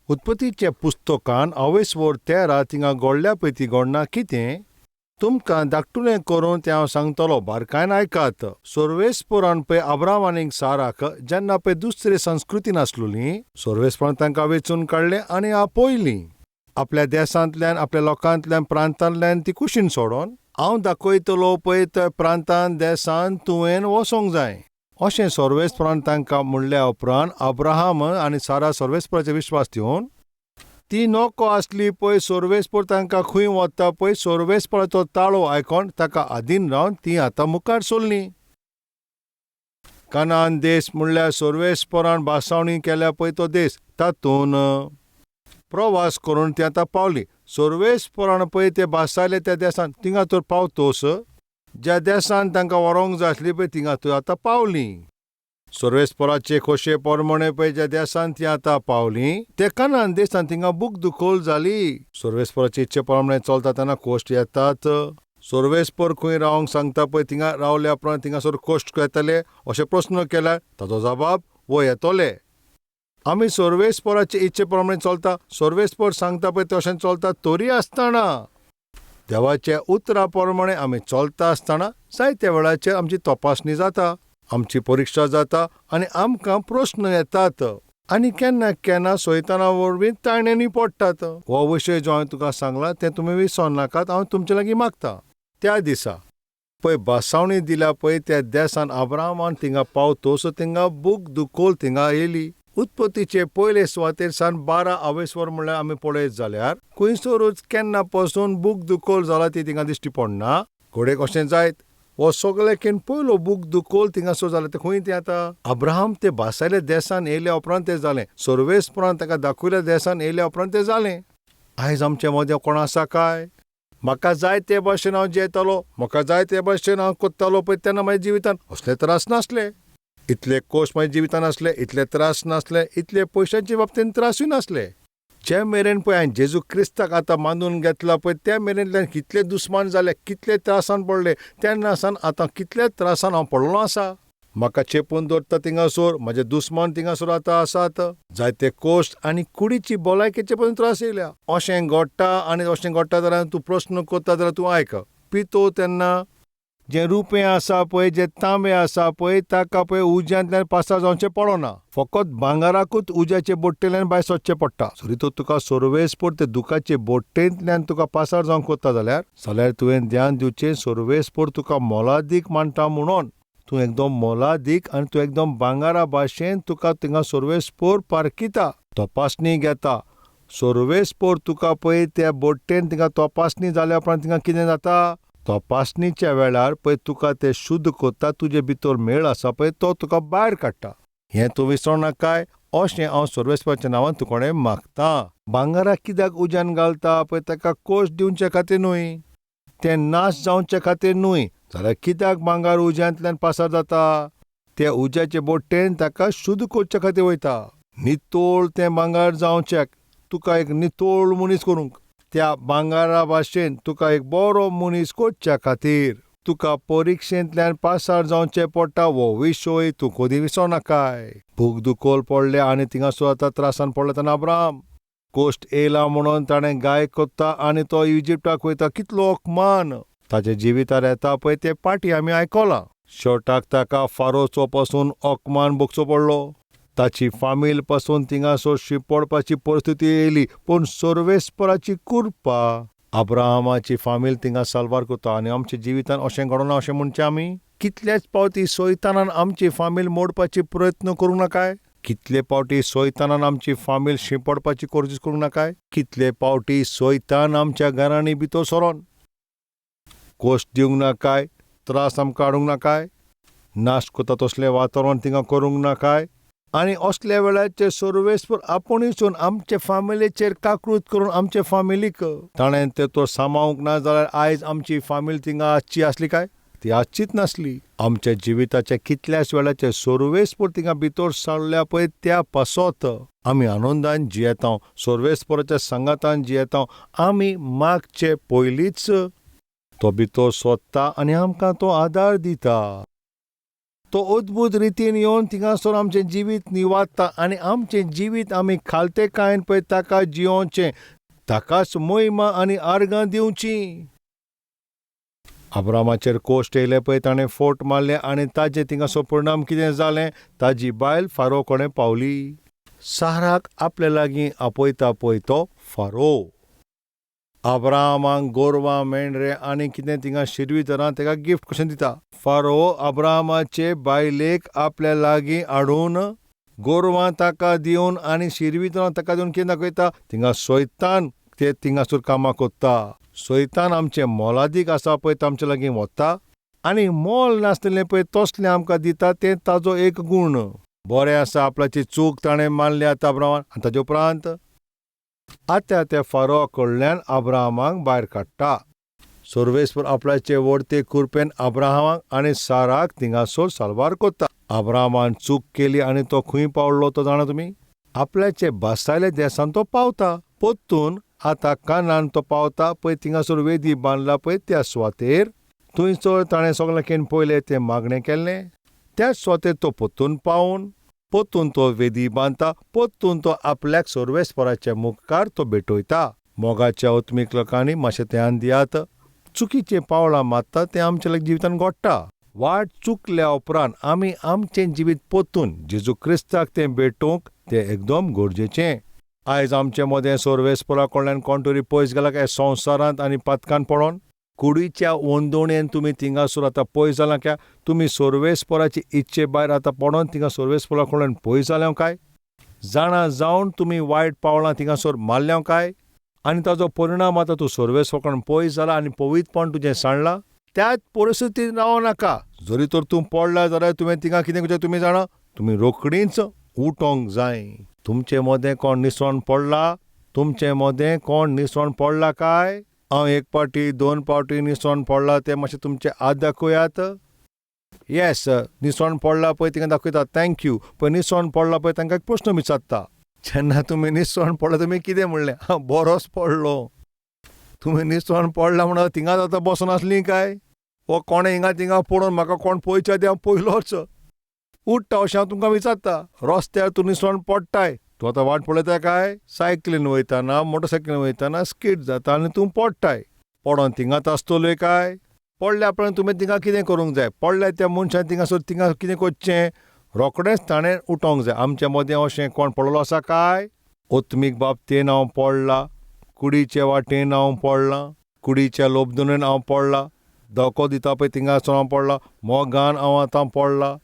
उत्पत्तीच्या पुस्तकान अवेस्वर 13 थिंगा घडल्या पळय ती घडना कितें तुमकां धाकटुलें करून तें हांव सांगतलो, बारकायन आयकात. सोर्वेसपोरान पळय अब्राम आनीक साराक जेन्ना पळय दुसरे संस्कृतीन आसलोली, सोर्वेसपोरान तांकां वेंचून काडलें आनी आपयलीं आपल्या देसांतल्यान, आपल्या लोकांतल्यान, प्रांतांतल्यान ती कुशीन सोडून हांव दाखयतलो पळय त्या प्रांतान देसान तुवें वचोंक जाय अशें सोर्वेसपरान तांकां म्हणल्या उपरांत अब्राहम आनी सारा सोर्वेसपराचेर विश्वास दिवन ती नको आसली पळय सोर्वेसपोर तांकां खंय वता पळय सोर्वेसपोराचो ताळो आयकोन ताका आदीन रावन ती आतां मुखार सोल्लीं. कनान देश म्हणल्यार सोर्वेसपोरान भासावणी केल्या पळय तो देश, तातूंत प्रवास करून ती आतां पावली. सोर्वेसपोरान पळय ते भासायले त्या देसान थिंगा तर पावतोस ज्या देसान तांकां व्हरोंक जाय आसली पळय थिंगा तर आतां पावलीं. सोर्वेसपोराचे खोशे पोरमणे पळय ज्या देसान ती आतां पावलीं ते कनान देसान थिंगा भूक दुखोल जाली. सोर्वेसपोराचे इच्छे प्रमाणे चलता तेन्ना कोश्ट येतात. सोर्वेसपोर खंय रावंक सांगता पळय थिंगा रावल्या उपरांत थिंगासर कोश्ट येतले अशें प्रस्न केल्यार ताचो जबाब वो येतले. आमी सोर्वेसपोराचे इच्छे प्रमाणे चलता, सोर्वेसपोर सांगता पळय तशें चलता तरी आसतना देवाच्या उतरा प्रमाणे आमी चलता आसतना जायत्या वेळाचेर आमची तपासणी जाता, आमची परिक्षा जाता आनी आमकां प्रस्न येतात आनी केन्ना केन्ना सोयताना वरवीं ताणेंनी पडटात. हो विशय जो हांवें तुका सांगला तें तुमी विसर नाकात, हांव तुमचे लागीं मागता. त्या दिसा पळय भासावणी दिल्या पळय त्या देसान अब्राहमान थिंगा पावतोसो थिंगा भूक दुकोल थिंगा येयली. उत्पत्तीचे पयले सुवातेर सान 12 अवेस्वर म्हणल्यार आमी पळयत जाल्यार खंयसरूच केन्ना पसून भूक दुकोल जाला ती थिंगा दिश्टी पडना. घडये कशें जायत हो सगळ्याकीन पयलो भूक दुकोल थिंगासर जाला तें खंय तें आतां अब्राहम ते भासायल्या देसान येयल्या उपरांत तें जालें. सोर्वेसपरान ताका दाखयल्या देसान येयल्या उपरांत तें जालें. आयज आमचे मदें कोण आसा काय? म्हाका जाय ते भाशेन हांव जियेतालो, म्हाका जाय ते भाशेन हांव कोत्तालो पळय तेन्ना म्हाज्या जिवितान असले त्रास नासले, इतले कोश म्हाज्या जिवितान आसले, इतले त्रास नासले, इतले पयशांचे बाबतीन त्रासूय नासले. जे मेरेन पळय हांवें जेजू क्रिस्ताक आतां मानून घेतला पळय त्या मेरेनल्यान कितले दुस्मान जाले, कितले त्रासान पडले, तेन्ना सावन आतां कितले त्रासान हांव पडलो आसा. म्हाका चेपून दवरता थिंगासर म्हाजे दुस्मान थिंगासर आतां आसात. जायते कोश्ट आनी कुडीची भलायकेचे पसून त्रास येयल्या. अशें घडटा आनी अशें घडटा जाल्यार तूं प्रस्न करता जाल्यार तूं आयक. पितो तेन्ना जें रुपें आसा पळय, जें तांबें आसा पळय ताका पळय उज्यांतल्यान पासार जावचें पडना, फकत भांगराकूच उज्याचे बोट्टेंतल्यान भायर सरचें पडटा. जरी तर तुका सोर्वेसपोर ते दुखाचे बोट्टेंतल्यान तुका पासार जावंक कोत्ता जाल्यार तुवें ध्यान दिवचें सोर्वेसपोर तुका मोलादीक मानता म्हणून. तूं एकदम मोलादीक आनी तूं एकदम भांगरा भाशेन तुका थिंगा सोर्वेसपोर पारखिता, तपासणी घेता. सोर्वेसपोर तुका पळय त्या बोट्टेन थिंगा तपासणी जाल्या उपरांत थिंगा कितें जाता, तपासणीच्या वेळार पळय तुका ते शुद्ध करता, तुजे भितर मेळ आसा पळय तो तुका भायर काडटा. हें तूं विसर नाकाय अशें हांव सोर्वेसपोराच्या नांवान तुकोडें मागता. भांगराक कित्याक उज्यान घालता पळय ताका कोश दिवचे खातीर न्हय, तें नाश जावचे खातीर न्हय, जाल्यार कित्याक भांगर उज्यांतल्यान पासार जाता? त्या उज्याचे बोट्टेन ताका शुद्ध करचे खातीर वयता. नितोळ तें भांगर जावचें, तुका एक नितोळ मनीस करूंक, त्या भांगरा भाशेन तुका एक बरो मनीस करच्या खातीर तुका परिक्षेंतल्यान पासार जावचें पडटा. हो विशय तूं कदी विसर नाकाय. भूक दुकोल पडले आनी थिंगासर आतां त्रासान पडले तेन्ना अब्राहम कोश्ट येयला म्हणून ताणें गाय कोत्ता आनी तो इजिप्टाक वयता. कितलो अपमान ताच्या जिवितार येता पळय ते पाटी आमी आयकलां. शेवटाक ताका फारोचो पसून अपमान भोगचो पडलो, ताची फामील पासून थिंगासर शिंपडपाची परिस्थिती येयली. पूण सोर्वेसपराची कृपा अब्राहमाची फामील थिंगा साल्वार करता. आनी आमच्या जिवितान अशें घडना अशें म्हणचें आमी कितलेच पावटी सोयतानान आमची फामील मोडपाची प्रयत्न करूंक नाकाय, कितले पावटी सोयतानान आमची फामील शिंपडपाची कोशिश करूंक नाकाय, कितले पावटी सोयतान आमच्या घरांनी भितर सरोन कोश्ट दिवंक नाकाय, त्रास आमकां हाडूंक नाकाय, नाश करता तसलें वातावरण थिंगा करूंक नाकाय. आनी असल्या वेळाचेर सोर्वेसपोर आपुणूच आमचे फामिलीचेर काकूळट करून आमचे फामिलीक ताणें ते तो सांबाळूंक ना जाल्यार आयज आमची फामील थिंगा आसची आसली काय? ती आसचीच नासली. आमच्या जिविताच्या कितल्याच वेळाचेर सोर्वेसपोर थिंगा भितर सरल्या पळय त्या पासत आमी आनंदान जियेता, सोर्वेसपोराच्या सांगातान जियेता. आमी मागचे पयलींच तो भितर सोदता आनी आमकां तो आदार दिता. तो अद्भुत रितीन येवन थिंगासर आमचें जिवीत निवारता आनी आमचें जिवीत आमी खालतेकायेन पळय ताका जियोवचें, ताकाच महिमा आनी आर्गां दिवचीं. अब्रामाचेर कोश्ट येयले पळय ताणें फोट मारले आनी ताजें थिंगासर परिणाम कितें जालें? ताजी बायल फारो कोणें पावली. साराक आपल्या लागीं आपयता पळय तो फारो. अब्राहमाक गोरवां, मेंढरे आनी कितें थिंगा शिरवी तरां ताका गिफ्ट कशें दिता. फारो अब्राहमाचे बायलेक आपल्या लागीं हाडून गोरवां ताका दिवन आनी शिरवी तरां ताका दिवन कितें दाखयता? थिंगा सैतान ते थिंगासर कामां कोत्ता. सैतान आमचें मोलादीक आसा पळय तो आमचे लागीं वता आनी मोल नासतलें पळय तसलें आमकां दिता, तें ताजो एक गूण. बरें आसा, आपल्याची चूक ताणें मानली आतां अब्राहमान आनी ताजे उपरांत आतां त्या फारो कडल्यान अब्राहमाक भायर काडटा. सर्वेस्पर आपल्याचे व्हडते कृपेन अब्राहमाक आनी साराक थिंगासर साल्वार कोत्ता. अब्राहमान चूक केली आनी तो खंय पावलो तो जाणा तुमी? आपल्याचे बासायले देसान तो पावता. पोत्तून आतां कानान तो पावता पळय थिंगासर वेदी बांदला पळय त्या सुवातेर. थंयसर ताणें सगळ्यांकेन पयलें तें मागणें केल्लें. त्या सुवातेर तो पोत्तून पावून पोत्तून तो वेदी बांदता. पोत्तून तो आपल्याक सर्वेस्पराच्या मुखार तो भेटयता. मोगाच्या आत्मीक लोकांनी मातशें ध्यान दियात. चुकीचें पावलां मारता तें आमच्या जिवितान घडटा. वाट चुकल्या उपरांत आमी आमचें जिवीत पोत्तून जेजू क्रिस्ताक तें भेटोवंक तें एकदम गरजेचें. आयज आमचे मदें सर्वेस्परा कडल्यान कोण तरी पयस गेला काय संवसारांत आनी पातकान पडोन? कुडीच्या ओंदोणेन तुमी थिंगासर आतां पयस जालां काय? तुमी सर्वेस्पराचे इच्छे भायर आतां पडोन थिंगा सर्वेस्परा कडल्यान पयस जाल्या काय? जाणा जावन तुमी वायट पावलां थिंगासर मारल्या काय? आनी ताजो परिणाम आतां तूं सर्वेस्परा कडल्यान पयस जाला आनी पवित्रपण तुजें सांडलां? त्याच परिस्थितीन रावो नाका. जरी तर तूं पडला जाल्यार तुवें थिंगा कितें करचें तुमी जाणा? तुमी रोखडींच उठोंक जाय. तुमचे मदें कोण निसरोन पडला? तुमचे मदें कोण निसरोन पडला काय? हांव एक पावटी दोन पावटी निसरोन पडला तें मातशें तुमचे हात दाखयात. येस, निसरोन पडला पळय थिंगा दाखयता, thank you. पळय निसरोन पडला पळय तांकां एक प्रश्न विचारता, जेन्ना तुमी निसरोन पडला तुमी कितें म्हणलें? हांव बरोच पडलो. तुमी निसरोन पडला म्हणून थिंगाच आतां बसून आसलीं काय? वो कोणें हिंगा थिंगा पडून म्हाका कोण पळयच्या ते हांव पयलोच उठ्ठा अशें हांव तुमकां विचारता. रस्त्यार तूं निसरोन पडटाय, तूं आतां वाट पळयता काय? सायकलीन वयतना मोटरसायकलीन वयतना स्कीट जाता आनी तूं पडटाय. पडोन थिंगाच आसतलोय काय? पडल्या उपरांत तुमी थिंगा कितें करूंक जाय? पडल्या त्या मनशान थिंगासर थिंगा कितें करचें? रोखडेंच ताणें उठोंक जाय. आमच्या मदें अशें कोण पडलो आसा काय? आत्मीक बाबतीन हांव पडला, कुडीचे वाटेन हांव पडलां, कुडीच्या लोबदणेन हांव पडला, धोको दिता पळय थिंगासर हांव पडला, मोगान हांव आतां पडला.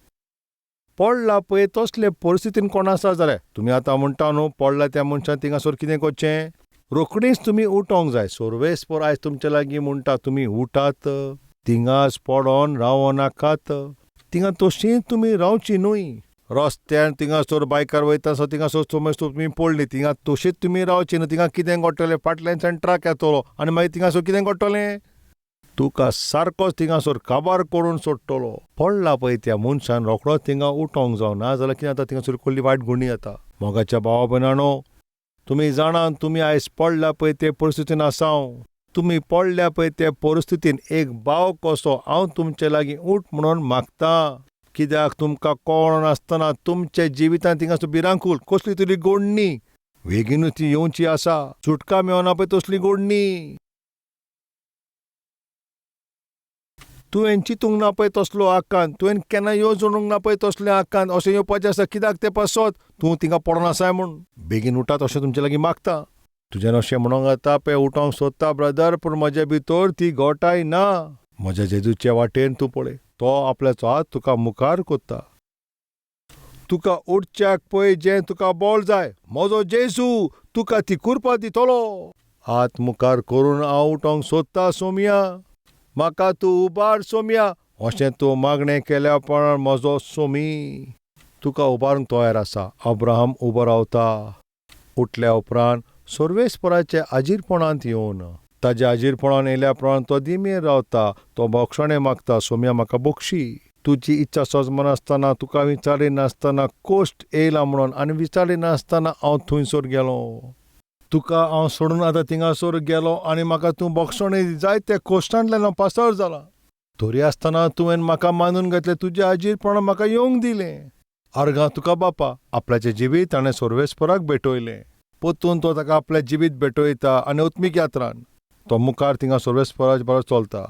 पडला पळय तसले परिस्थितीन कोण आसा जाल्यार तुमी आतां म्हणटा न्हू पडला त्या मनशान थिंगासर कितें करचें? रोखडीच तुमी उठोंक जाय. सर्वेस्पर आयज तुमचे लागीं म्हणटा, तुमी उठात, थिंगाच पडोन रावो नाकात. थिंगा तशींच तुमी रावची न्हय. रस्त्यान थिंगासर बायकार वयता सो थिंगासर समज तुमी पडली, थिंगा तशीच तुमी रावची न्हू. थिंगा कितें घडटलें? फाटल्यानच्यान ट्रक येतलो आनी मागीर थिंगासर कितें घडटलें? तुका सारकोच थिंगासर काबार करून सोडटलो. पडला पळय त्या मनशान रोखडोच थिंगा उठोंक जावं, ना जाल्यार कितें जाता? थिंगासर कसली वायट गुणी जाता. मोगाच्या भावा भयणांनो, तुमी जाणात तुमी आयज पडल्या पळय ते परिस्थितीन आसा हांव. तुमी पडल्या पळय ते परिस्थितीन एक भाव कसो हांव तुमचे लागीं उठ म्हणून मागता. कित्याक तुमकां कळोन नासतना तुमच्या जिवितांत थिंगासर भिरांकूळ कसली तरी गोडणी बेगीनूच ती येवची आसा. सुटका मेळना पळय तसली गोडणी. तुवें चिंतूंक ना पळय तसलो आकांत, तुवें केन्ना येवजणूंक ना पळय तसलें आकांत अशें येवपाचें आसा. कित्याक तें पासत तूं थिंगा पडोन आसाय म्हूण बेगीन उठात अशें तुमचे लागीं मागता. तुज्यान अशें म्हणोंक जाता पळय उठोंक सोदता ब्रदर, पूण म्हज्या भितर ती गोटाय ना. म्हज्या जेजूचे वाटेन तूं पळय, तो आपल्याचो हात तुका मुखार कोत्ता. तुका उठच्याक पळय जें तुका बोल जाय, म्हजो जेजू तुका ती कुरपा दितलो. हात मुखार करून हांव उठोंक सोदता सोमया, म्हाका तूं उबार सोमया, अशें तूं मागणें केल्या प्रमाण म्हजो सोमी तुका उबारूंक तयार आसा. अब्राहम उबो रावता. उठल्या उपरांत सर्वेस्पराच्या आजीरपणांत येवन ताज्या आजीरपणान येयल्या उपरांत तो दिमेर रावता. तो बोगसणें मागता, सोमया म्हाका बोगशी. तुजी इच्छा सजमनासतना, तुका विचारी नासतना कोश्ट येयला म्हणून आनी विचारी नासतना हांव थंयसर गेलो. तुका हांव सोडून आतां थिंगासर गेलो आनी म्हाका तूं बोगसणें जाय त्या कोश्टांतल्यान हांव पासार जाला. तरी आसतना तुवें म्हाका मानून घेतलें, तुज्या आजीरपणान म्हाका येवंक दिलें. आर्गां तुका बापा. आपल्याचें जिवीत ताणें सर्वेस्पराक भेटयलें. परतून तो ताका आपलें जिवीत भेटयता आनी उत्मीक यात्रान तो मुखार थिंगा सर्वेस्पराचे बरो चलता.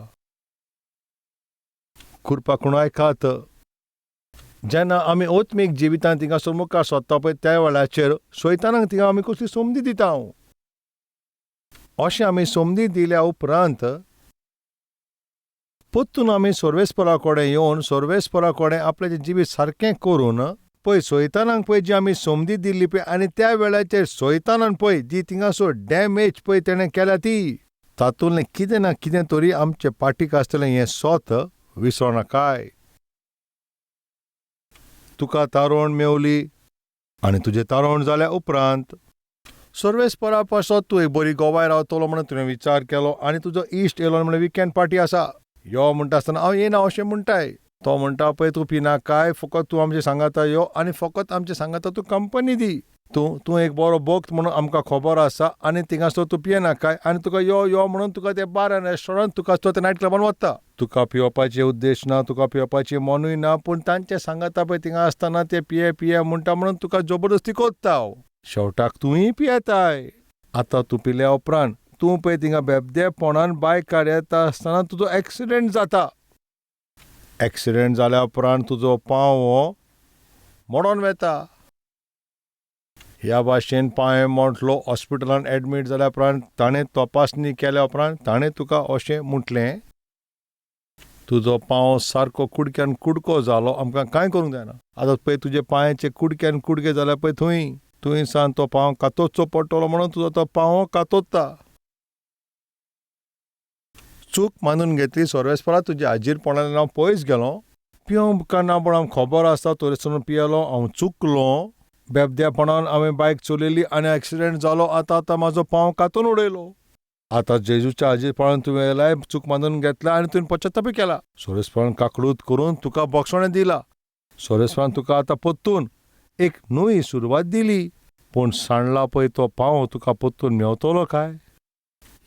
कृपा करून आयकात, जेन्ना आमी ओत्मीक जिवितांत थिंगासर मुखार सोदता पळय त्या वेळाचेर सैतानाक थिंगा आमी कसली संदी दिता. अशें आमी संदी दिल्या उपरांत परतून आमी सर्वेस्परा कडेन येवन सर्वेस्परा कडेन आपल्याचें जिवीत सारकें करून पळय सैतानाक पळय जी आमी संदी दिल्ली पळय आनी त्या वेळाचेर सैतानान पळय जी थिंगासर डॅमेज पळय तेणें केल्या ती तातूंतलें कितें ना कितें तरी आमचे पाटीक आसतलें हें सोत विसरनाकाय. तुका तारोण मेवली आनी तुजें तारोण जाल्या उपरांत सर्वेस्परा पासत तूं एक बरी गोवाय रावतलो म्हणून तुवें विचार केलो आनी तुजो इश्ट येयलो म्हणून विकेंड पार्टी आसा यो म्हणटा आसतना हांव येना अशें म्हणटाय. तो म्हणटा पळय तूं पिनाकाय, फकत तूं आमचे सांगाता यो आनी फकत आमचे सांगाता तूं कंपनी दी. तूं तूं एक बरो भक्त म्हणून आमकां खबर आसा आनी थिंगासर तूं पियेनाकाय आनी तुका यो यो म्हणून तुका ते बार आनी रेस्टॉरंट तुका तो ते नायट क्लबान वता. तुका पिवपाचे उद्देश ना, तुका पिवपाची मनूय ना, पूण तांचे सांगाता पळय थिंगा आसतना ते पिये पिये म्हणटा म्हणून तुका जबरदस्ती कोत्ता. शेवटाक तूंय पियेताय. आतां तूं पिल्या उपरांत तूं पळय थिंगा बेबदेपणान बायकार येता आसतना तुजो एक्सिडेंट जाता. एक्सिडेंट जाल्या उपरांत तुजो पांव मोडोन वेता. ह्या भाशेन पांय मोडलो, हॉस्पिटलान एडमीट जाल्या उपरांत ताणें तपासणी केल्या उपरांत ताणें तुका अशें म्हटलें, तुजो पांव सारको कुडक्यान कुडको जालो, आमकां कांय करूंक जायना. आतां पळय तुजे पांयाचे कुडक्यान कुडके जाल्या पळय थंय तुवें सान तो पांव कातोचो पडटलो म्हणून तुजो तो पांव कातोता. चूक मानून घेतली सर्वेस्परा, तुज्या आजीरपणान हांव पयस गेलो, पिवंक ना पूण हांव खबर आसता तरी पियेलो, हांव चुकलो, बेबद्यापणान हांवें बायक चलयली आनी एक्सिडेंट जालो. आतां आतां म्हाजो पांव कातून उडयलो. आतां जेजूच्या आजीरपणान तुवें येयलाय, चूक मानून घेतला आनी तुवें पश्चातापूय केला. सर्वेस्परान काकळूत करून तुका बक्षणें दिला. सर्वेस्परान तुका आतां परतून एक नवी सुरवात दिली, पूण सांडला पळय तो पांव तुका परतून मेवतलो काय?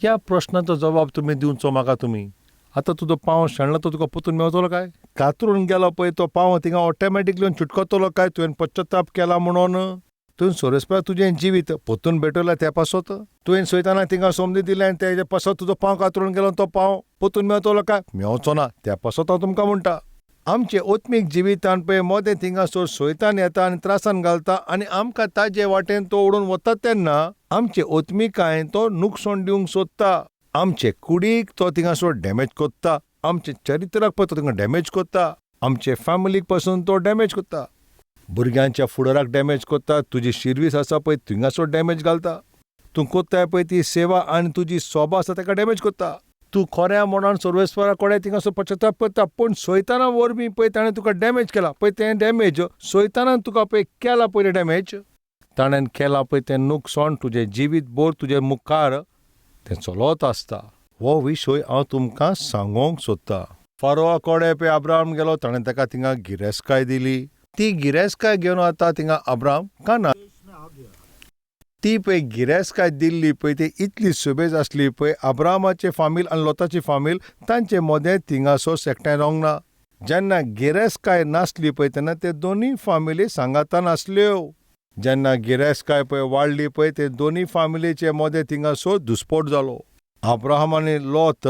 ह्या प्रश्नाचो जबाब तुमी दिवचो म्हाका. तुमी आतां तुजो पांव शेणला तो तुका परतून मेवतलो काय? कातरून गेलो पळय तो पांव थिंगा ऑटोमॅटिकली छुटकतलो काय? तुवें पश्चाताप केला म्हणून तुवें सर्वेस्परा तुजें जिवीत परतून भेटयलां त्या पासत तुवें सैतानाक थिंगा संदी दिली आनी तेजे पासत तुजो पांव कातरून गेलो, तो पांव परतून मेवतलो काय? मेवचो ना. त्या पासत हांव तुमकां म्हणटा, आमचे ओत्मीक जिवितान पळय मोदें थिंगासर सैतान येता आनी त्रासान घालता आनी आमकां ताजे वाटेन तो ओडून वता तेन्ना आमचे ओत्मिकायेन तो नुकसाण दिवंक सोदता. आमचे कुडीक तो थिंगासर डॅमेज कोत्ता, आमचे चरित्राक पळय तो थिंगा डॅमेज कोत्ता, आमचे फॅमिलीक पासून तो डॅमेज कोत्ता, भुरग्यांच्या फुडाराक डॅमेज कोत्ता, तुजी शिर्वीस आसा पळय थिंगासर डॅमेज घालता, तूं कोत्ताय पळय ती सेवा आनी तुजी सोबा आसा ताका डॅमेज कोत्ता. तूं खऱ्या मनान सर्वेस्परा कडेन थिंगासर पश्चाताप करता, पूण सैताना वरवीं पळय ताणें तुका डॅमेज केला. पळय तें डॅमेज सैतानान तुका पळय केला, पयलें डॅमेज ताणें केला पळय तें नुकसाण तुजें जिवीत भर तुजे मुखार तें चलत आसता. हो विशय हांव तुमकां सांगोंक सोदता. फारोआ कडेन पळय अब्राहम गेलो, ताणें ताका थिंगा गिरेस्तकाय दिली. ती गिरेस्तकाय घेवन आतां थिंगा अब्राहम काना ती पळय गिरेस्तकाय दिल्ली पळय ती इतली सुबेज आसली पळय अब्राहमाचे फामील आनी लोताची फामील तांचे मदें थिंगासर एकठांय रावंक ना. जेन्ना गिरेस्तकाय नासली पळय तेन्ना ते दोनूय फामिली सांगातान आसल्यो. जेन्ना गिरेस्तकाय पळय वाडली पळय ते दोनूय फामिलीचे मदें थिंगासर दुस्पोट जालो. अब्राहम आनी लोत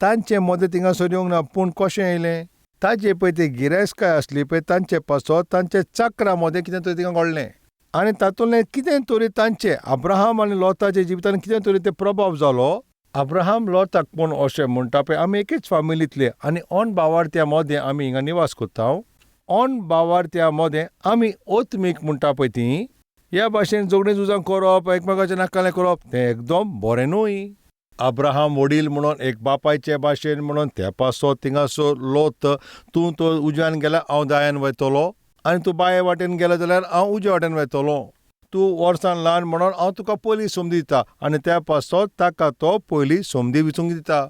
तांचे मदें थिंगासर येवंक ना, पूण कशें येयलें ताजे पळय ती गिरेस्तकाय आसली पळय तांचे पासत तांचे चक्रा मदें कितें तरी थिंगा घडलें आनी तातूंतलें कितें तरी तांचे अब्राहम आनी लोताच्या जिवितान कितें तरी ते प्रभाव जालो. अब्राहम लोताक पूण अशें म्हणटा पळय आमी एकेच फामिलींतले आनी ऑन बावार्थ्या मदें आमी हिंगा निवास करता, ऑन बावार्थ्या मदें आमी ओत्मीक म्हणटा पळय ती ह्या भाशेन झगडीं झुजां करप, एकमेकाचें नाकालें करप तें एकदम बरें न्हय. अब्राहम वडील म्हणून एक बापायचे भाशेन म्हणून त्या पासत थिंगासर लोत तूं तो उजव्यान गेल्यार हांव दायान वयतलो आनी तूं बाये वाटेन गेलो जाल्यार हांव उजव्या वाटेन वयतलो, तूं वर्सान ल्हान म्हणून हांव तुका पयलीं संदी दिता आनी त्या पासत ताका तो पयलीं संदी विचूंक दिता.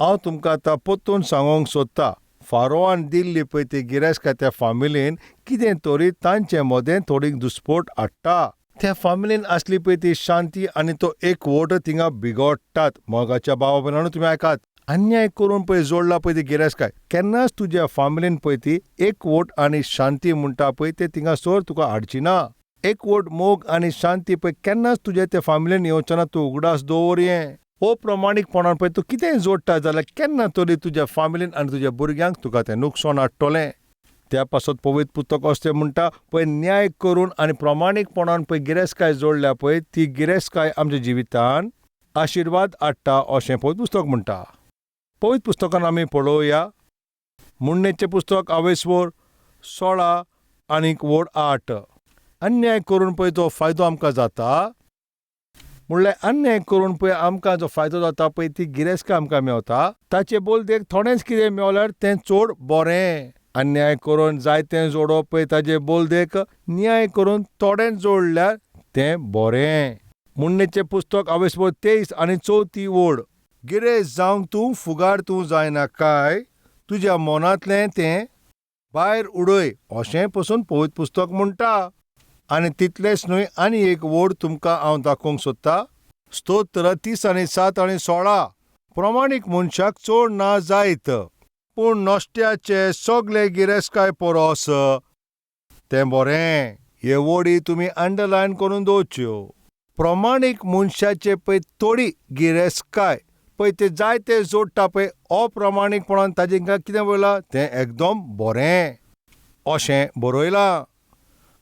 हांव तुमकां आतां परतून सांगूंक सोदता, फारोआन दिल्ली पळय ती गिरेस्तकाय त्या फामिलीन कितें तरी तांचे मदें थोडी दुस्पोट हाडटा. त्या फामिलीन आसली पळय ती शांती आनी तो एकवट थिंगा बिगडटात. मोगाच्या भावा भयणांनो तुमी आयकात, अन्याय करून पळय जोडला पळय ती गिरेस्तकाय केन्नाच तुज्या फामिलीन पळय ती एकवट आनी शांती म्हणटा पळय ते थिंगासर तुका हाडची ना. एकवट, मोग आनी शांती पळय केन्नाच तुज्या त्या फामिलीन येवचो ना, तूं उगडास दवर हें. हो प्रमाणीकपणान पळय तूं कितेंय जोडटा जाल्यार केन्ना तरी तुज्या फामिलीन आनी तुज्या भुरग्यांक तुका तें नुकसाण हाडटलें. त्या पासत पवित्र पुस्तक अशें म्हणटा पळय न्याय करून आनी प्रमाणीकपणान पळय गिरेस्तकाय जोडल्या पळय ती गिरेस्तकाय आमच्या जिवितान आशिर्वाद हाडटा अशें पवित्र पुस्तक म्हणटा. पवित्र पुस्तकान आमी पळोवया मुण्णेचें पुस्तक आवेसवोर 16 आनीक वोड 8. अन्याय करून पळय जो फायदो आमकां जाता म्हणल्यार अन्याय करून पळय आमकां जो फायदो जाता पळय ती गिरेस्तकाय आमकां मेवता ताचे बोलदेक थोडेंच कितें मेवल्यार तें चड बरें. अन्याय करून जायतें जोडप पळय ताजे बोलदेक न्याय करून थोडेंच जोडल्यार तें बरें. मुण्णेचें पुस्तक आवेसवोर 23 आनी 4 वोड. गिरेस्त जावंक तूं फुगार तूं जायना काय तुज्या मनांतलें तें भायर उडय अशें पसून पवित्र पुस्तक म्हणटा. आनी तितलेंच न्हय आनी एक वोड तुमकां हांव दाखोवंक सोदता. स्तोत्र 30 आनी 7 आनी 16. प्रमाणीक मनशाक चड ना जायत पूण नश्ट्याचे सगळे गिरेस्तकाय परस तें बरें. हे वोडी तुमी अंडरलायन करून दवरच्यो. प्रमाणीक मनशाचे पळय थोडी गिरेस्तकाय पळय ते जायते जोडटा पळय अप्रमाणीकपणान ताजें कितें बरयलां तें एकदम बरें अशें बरयलां.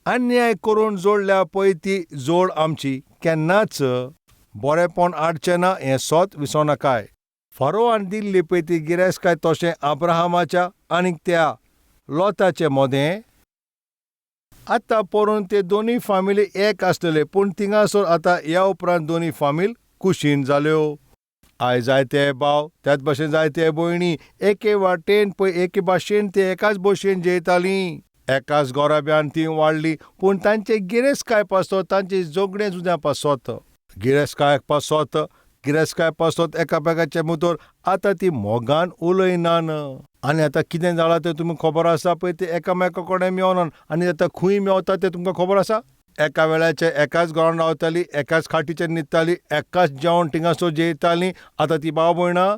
अन्याय करून जोडल्या पळय ती जोड आमची केन्नाच बरेंपण हाडचें ना हें सत विसरनाकाय. फारोआन दिल्ली पळय ती गिरेस्तकाय तशें अब्राहमाच्या आनी त्या लोताचे मदें आतां परून ते दोनूय फामिली एक आसलेले पूण थिंगासर आतां ह्या उपरांत दोनूय फामील कुशीन जाल्यो. आयज जायते भाव त्याच भाशेन जायते भयणी एके वाटेन पळय एके भाशेन ते एकाच भशेन जेयतालीं, एकाच गोराब्यान ती वाडली पूण तांचे गिरेस्तकाय पासत तांचे झगडें जुद्या पासत गिरेस्तकाय पासत गिरेस्तकाय पासत एकामेकाचे मुदर आतां ती मोगान उलयनान. आनी आतां कितें जालां तें तुमकां खबर आसा पळय ते एकामेका कडेन मेवनान आनी आतां खंय मेवता तें तुमकां खबर आसा. एका वेळाचे एकाच घरान रावताली, एकाच खाटीचेर न्हिदताली, एकाच जेवण थिंगासर जेयतालीं. आतां ती भाव भयणां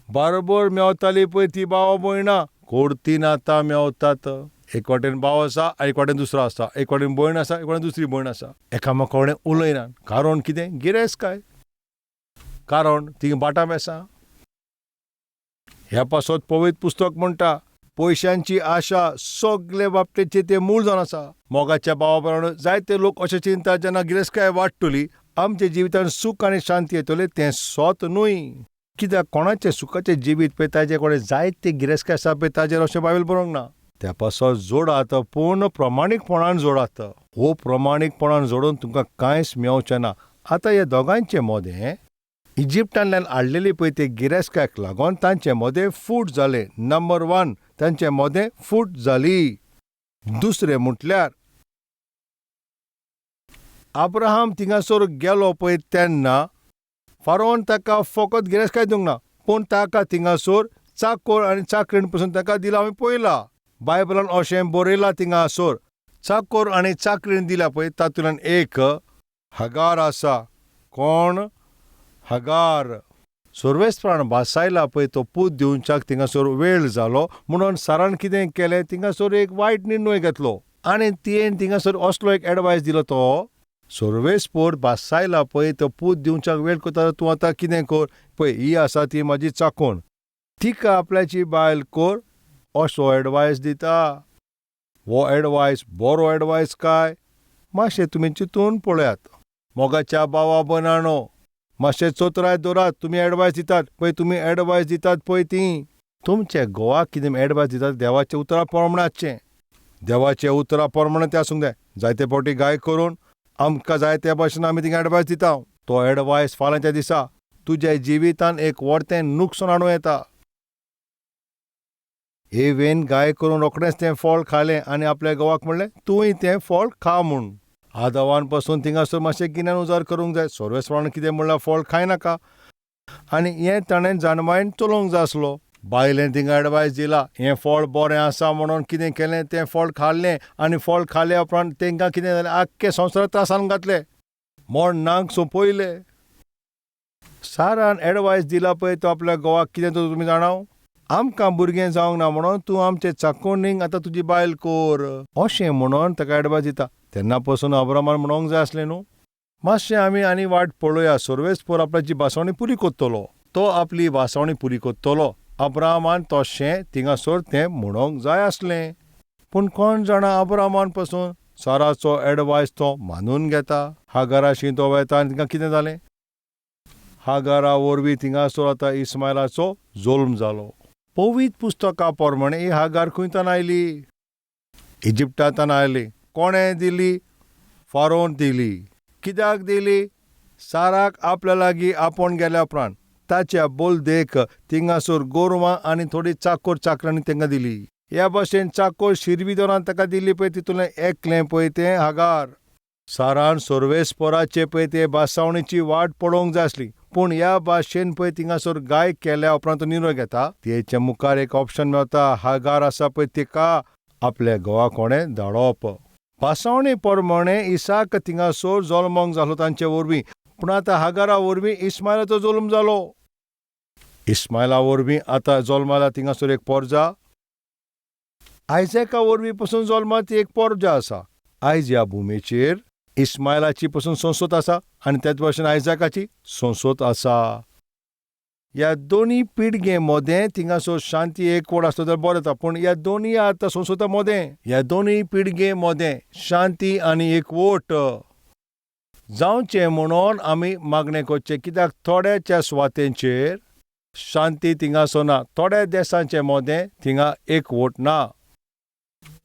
बरोबर मेवताली पळय ती भाव भयणां कोर्तीन आतां मेवतात. एक वाटेन भाव आसा, एक वाटेन दुसरो आसा, एक वाटेन भयण आसा, एक वाटेन दुसरी भयण आसा. एकामेका कडेन उलयनात. कारण कितें? गिरेस्तकाय. कारण ती बाटां बेसां. ह्या पासत पवित्र पुस्तक म्हणटा पयशांची आशा सगळे बाबतीचे ते मूळ जावन आसा. मोगाच्या भावा प्रमाण जायते लोक अशें चिंततात जेन्ना गिरेस्तकाय वाडटली आमच्या जिवितांत सूख आनी शांती येतली, तें सत न्हय. कित्याक कोणाचें सुखाचें जिवीत पळय ताजे कडेन जायते गिरेस्तकाय आसा पळय ताजेर अशें बायबल बरोवंक ना. त्या पासत जोडात पूण प्रमाणीकपणान जोडात. हो प्रमाणीकपणान जोडून तुमकां कांयच मेवचें ना. आतां ह्या दोगांयचे मदें इजिप्टांतल्यान हाडलेली पळय ते गिरेस्तकायक लागून तांचे मदें फूट जालें. नंबर 1 तांचे मदें फूट जाली. दुसरें म्हटल्यार अब्राहम थिंगासर गेलो पळय तेन्ना फारोन ताका फकत गिरेस्तकाय दिवंक ना पूण ताका थिंगासर चाकोर आनी चाकरीण पसून ताका दिला आमी पळयला. बायबलान अशें बरयलां थिंगासर चाकोर आनी चाकरीण दिला पळय तातूंतल्यान एक हगार आसा. कोण? हगार. सर्वेस्परान भासायला पळय तो पूत दिवच्याक थिंगासर वेळ जालो म्हणून सारान कितें केलें थिंगासर एक वायट निर्णय घेतलो आनी तियेन थिंगासर असलो एक एडवायस दिलो तो सर्वेस्पोर भासायला पळय तो पूत दिवच्याक वेळ करता तूं आतां कितें कर पळय ही आसा ती म्हाजी चाकोण तिका आपल्याची बायल कर असो एडवायस दिता. हो एडवायस बरो एडवायस काय मातशें तुमी चिंतून पळयात. मोगाच्या भावा भयणांनो मातशें चतुराय दवरात. तुमी एडवायस दितात पळय तुमी एडवायस दितात पळय ती तुमचे घोवाक कितें एडवायस दितात देवाच्या उतरा प्रमाणाचें देवाच्या उतरा प्रमाण तें आसूंक जाय. जायते फावटी गाय करून आमकां जाय त्या भाशेन आमी तिका एडवायस दिता. तो एडवायस फाल्यांच्या दिसा तुज्या जिवितान एक व्हडतें नुकसाण हाडूं येता. एवेन गाय करून रोखडेंच तें फळ खालें आनी आपल्या घोवाक म्हणलें तूंय तें फळ खा म्हूण. आदावान पासून थिंगासर मातशें गिन्यान उजार करूंक जाय. सर्वेस्परान कितें म्हणलां फळ खायनाका आनी हें ताणें जाणवायन चलोवंक जाय आसलो. बायलेन थिंगा एडवायस दिला हें फळ बरें आसा म्हणून कितें केलें तें फळ खाल्लें आनी फळ खाल्या उपरांत तेंकां कितें जालें आख्खे संवसाराक त्रासान घातले, मरणाक सोंपयले. सारान एडवायस दिला पळय तो आपल्या घोवाक कितें तो तुमी जाणाव, आमकां भुरगें जावंक ना म्हणून तूं आमचे चाकोणीक आतां तुजी बायल कोर अशें म्हणून ताका एडवायस दिता. तेन्ना पसून अब्राहमान म्हणोंक जाय आसलें न्हू, मातशें आमी आनी वाट पळोवया, सर्वेस्पोर आपल्याची भासावणी पुरी कोत्तलो, तो आपली भासावणी पुरी कोत्तलो. अब्राहमान तशें थिंगासर तें म्हणोंक जाय आसलें. पूण कोण जाणा अब्राहमान पसून साराचो एडवायस तो मानून घेता. हागाराशी तो वेता आनी तिंगा कितें जालें, हागारा वरवीं थिंगासर आतां इस्मायलाचो जोल्म जालो. पवित्र पुस्तका प्रमाणे ही हागार खंयतान आयली, इजिप्टांतान आयली. कोणें दिली? फारोन दिली. कित्याक दिली? साराक आपल्या लागीं आपोवन गेल्या उपरांत ताच्या बोलदेक थिंगासर गोरवां आनी थोडी चाकोर चाकरांनी तांकां दिली. ह्या भाशेन चाकोर शिरविदोरान ताका दिली पळय, तितूंतलें एकलें पळय तें हागार. सारान सर्वेस्पोराचे पळय ते भासावणीची वाट पळोवंक जाय आसली, पूण ह्या भाशेन पळय थिंगासर गाय केल्या उपरांत तो निरो घेता. तेच्या मुखार एक ऑप्शन मेळटा, हागार आसा पळय तिका आपल्या घोवा कोणें धाडप. भासावणी प्रमाणे इसाक थिंगासर जल्मोंक जालो तांचे वरवीं, पूण आतां हागारा वरवीं इस्मायलाचो जल्म जालो. इस्मायला वरवीं आतां जल्माला थिंगासर एक पोरजा, आयजॅका वरवीं पसून जल्मा ती एक पोरजा आसा. आयज ह्या भुमेचेर इस्मायलाची पसून संसद आसा आनी त्याच भाशेन आयजॅकाची संसद आसा. ह्या दोनी पिळगे मोदें थिंगासर शांती एकवट आसलो जाल्यार बरें जाता, पूण ह्या दोनी आतां संसदा मोदें, ह्या दोनी पिळगे मोदें शांती आनी एकवट जावचें म्हणून आमी मागणें करचें. कित्याक थोड्याच्या सुवातेंचेर शांती थिंगासर ना, थोड्या देसांचे मोदें थिंगा एकवट ना.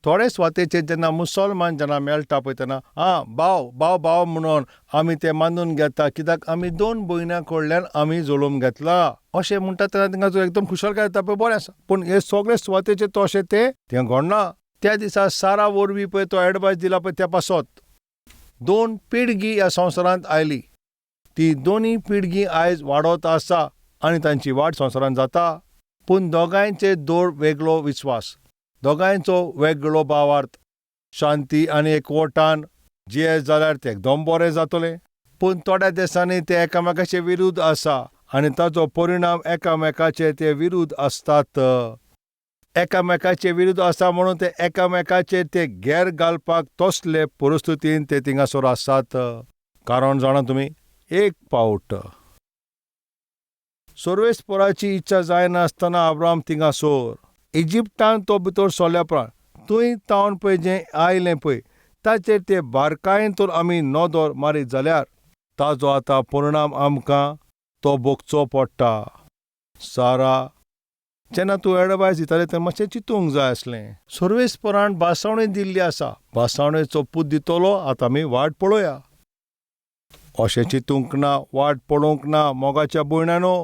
थोडे सुवातेचेर जेन्ना मुसलमान जेन्ना मेळटा पळय तेन्ना आं भाव भाव भाव म्हणून आमी ते मानून घेता, कित्याक आमी दोन भयणां कडल्यान आमी जलोवन घेतला अशें म्हणटा तेन्ना तांकां एकदम खुशालकाय जाता पळय, बरें आसा. पूण हे सगळे सुवातेचेर तशें तें तें घडना. त्या दिसा सारा वरवीं पळय तो एडवायस दिला पळय त्या पासत दोन पिळगी ह्या संवसारांत आयली. ती दोनूय पिळगी आयज वाडत आसा आनी तांची वाड संवसारांत जाता. पूण दोगांयचे दोन वेगळो विस्वास, दोगांयचो वेगळो भावार्थ. शांती आनी एकवटान जियेत जाल्यार तें एकदम बरें जातलें, पूण थोड्या देसांनी ते एकामेकाचे विरुद्ध आसा आनी ताचो परिणाम एकामेकाचे ते विरुद्ध आसतात. एकामेकाचे विरुद्ध आसा म्हणून ते एकामेकाचे ते गेर घालपाक तसले परिस्थितीन ते थिंगासर आसात. कारण जाणा तुमी, एक पावट सर्वेस्पोराची इच्छा जायनासतना अब्राहम थिंगासर इजिप्टान तो भितर सरल्या उपरांत थंय तावन पळय जें आयलें पळय ताचेर ते बारकायेन तर आमी नदर मारीत जाल्यार ताजो आतां परिणाम आमकां तो भोगचो पडटा. सारा जेन्ना तूं एडवायस दितालें तेन्ना मातशें चिंतूंक जाय आसलें. सर्वेस्पोरान भासावणी दिल्ली आसा, भासावणेचो पूत दितलो, आतां आमी वाट पळोवया. अशें चिंतूंक ना, वाट पळोवंक ना मोगाच्या भयणानो.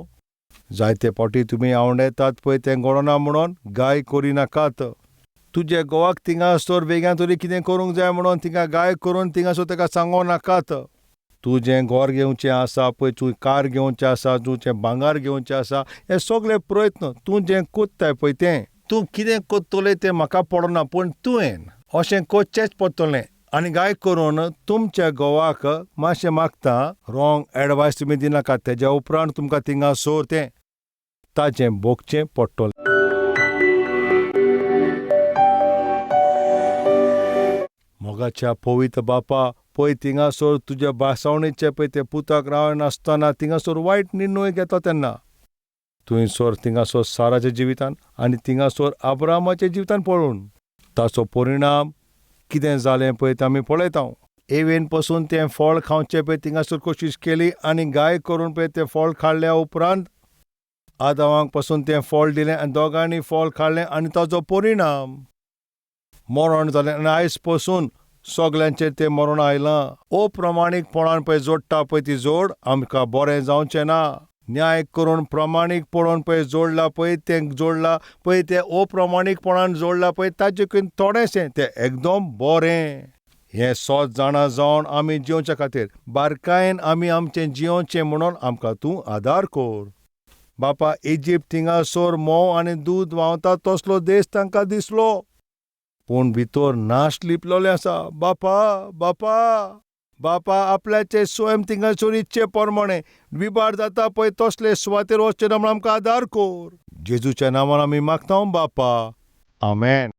जायते फावटी तुमी आंवडेतात पळय तें घडना म्हणून गाय करिनाकात. तुजे घोवाक थिंगासर बेगान तरी कितें करूंक जाय म्हणून थिंगा गाय करून थिंगासर ताका सांगो नाकात. तुजें घर घेवचें आसा पळय, तूं कार घेवचें आसा, तुजें भांगर घेवचें आसा, हे सगळे प्रयत्न तूं जें कोत्ताय पळय तें तूं कितें कोत्तलें तें म्हाका पडना, पूण तुवें अशें करचेंच पडटलें. आनी गाय करून तुमच्या घोवाक मातशें मागता, रोंग एडवायस तुमी दिनाकात. तेज्या उपरांत तुमकां थिंगासर तें ताजें भोगचें पडटलें. मोगाच्या पवित्र बापा, पळय थिंगासर तुज्या भासावणेचे पळय ते पुताक रावनासतना थिंगासर वायट निर्णय घेता तेन्ना थंयसर थिंगासर साराच्या जिवितान आनी थिंगासर अब्राहमाच्या जिवितान पळोवन ताचो परिणाम कितें जालें पळय तें आमी पळयता. एवेन पसून तें फळ खावचें पळय थिंगासर कोशिश केली आनी गाय करून पळय तें फळ खाल्ल्या उपरांत आदावांक पसून तें फळ दिलें आनी दोगांनी फळ खाल्लें आनी ताचो परिणाम मरण जालें. आनी आयज पसून सगल्यांचेर तें मरण आयलां. अप्रमाणीकपणान पळय जोडटा पळय ती जोड आमकां बरें जावचें ना. न्याय करून प्रमाणीक पळोवन पळय जोडलां पळय तें जोडलां पळय तें अप्रमाणीकपणान जोडलां पळय ताचे थोडेशें तें एकदम बरें. हें सत जाणा जावन आमी जियोवच्या खातीर बारकायेन आमी आमचें जियोवचें म्हणून आमकां तूं आदार कर. बापा, इजिप्त थिंगासर म्होंव आनी दूद व्हांवता तसलो देश तांकां दिसलो, पूण भितर नाश लिपलोलें आसा. बापा बापा, बापा आपल्याचे स्वयं थिंगासर इच्छे प्रमाणे विबार जाता पळय तसले सुवातेर वचचें ना म्हूण आमकां आदार कोर. जेजूच्या नांवान आमी मागता बापा, आमेन.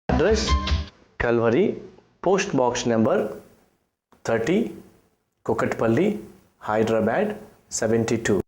Address Calvary, Post Box number 30, Kokatpalli, Hyderabad 72.